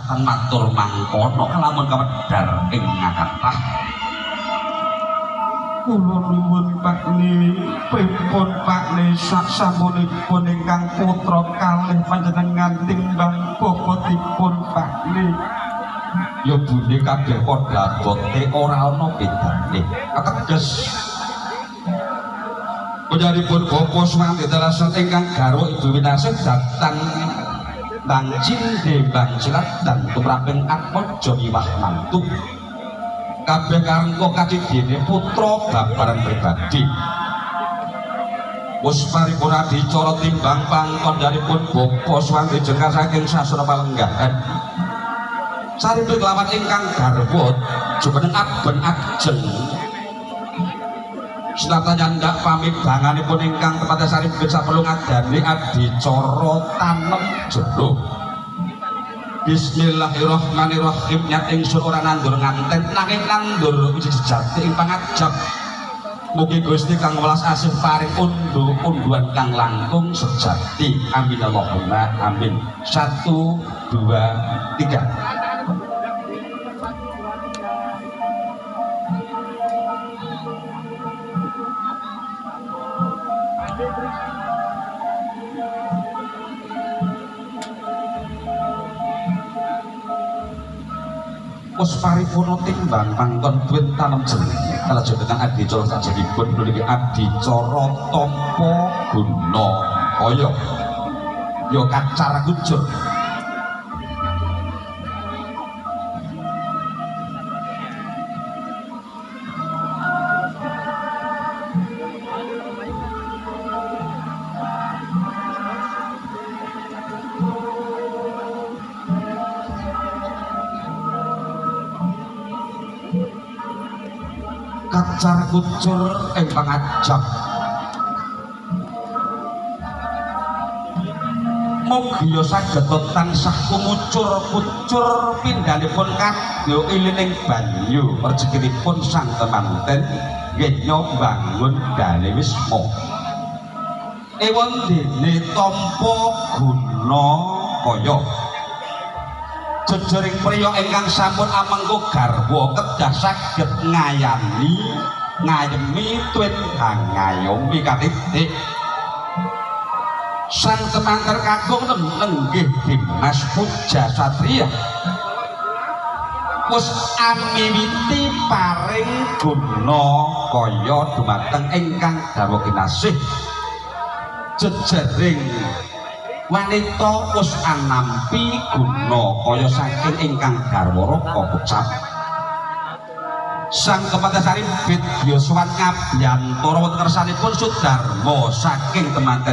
Matur mangkono kalamun kawedar ing ngakatah. Kula nuwun Pakne, pripun Pakne sak sampunipun ingkang putra kalih panjenengan timbang bobotipun Pakne? Ya bune kabeh padha abote ora ana bedane. Ateges pujanipun Bapak Suwanti telasan ingkang garwa Ibu Winasih datang Bang Cinde Bang Cilatan tumraping Atmaja miwah mantu. Kabeh karengko kacidene putra babaran pribadi. Wis paripurna adicara timbang pangkondhanipun Bapak Suwanti jengkar saking sasana palenggahan. Saripun kelawan ingkang garwa jumeneng aben ajeng. Senata nyandak pamidanganipun ingkang tepate saripun saperlu ngadani adicara tanem jero. Bismillahirrahmanirrahim, nyat ingsun ora nandur nganten nanging nandur wiji sejati ing pangajap. Mugi Gusti kang welas asih paring undu-unduan kang langkung sejati. Amin Allahumma amin. 1 2 3. Wis paripurna timbang pangkon duit tanem jeneng. Kalajengan adicara sajengipun niki adicara tampa guna kaya ya kacar kucur. Kacar kucur ing pangajap. Mugi ya saged tansah kumucur-kucur pindhanipun kadya ilining banyu rejekinipun sang temanten nggih mbangun dale wisma. Ewon dene tampa guna kaya jejering priya ingkang sampun amengku garwa kedah saged ngayani ngayemi tuwin hangayomi katitik. Sang temanten kakung nenggih Dimas Puja Satria wis amiwiti paring guna kaya dumateng ingkang garwa kinasih. Jejering wanita wis anampi guna kaya saking ingkang garwa raka pecap. Sang Kepatesari bit yuswan ngabiyantara wonten kersanipun Sudarma saking temanten.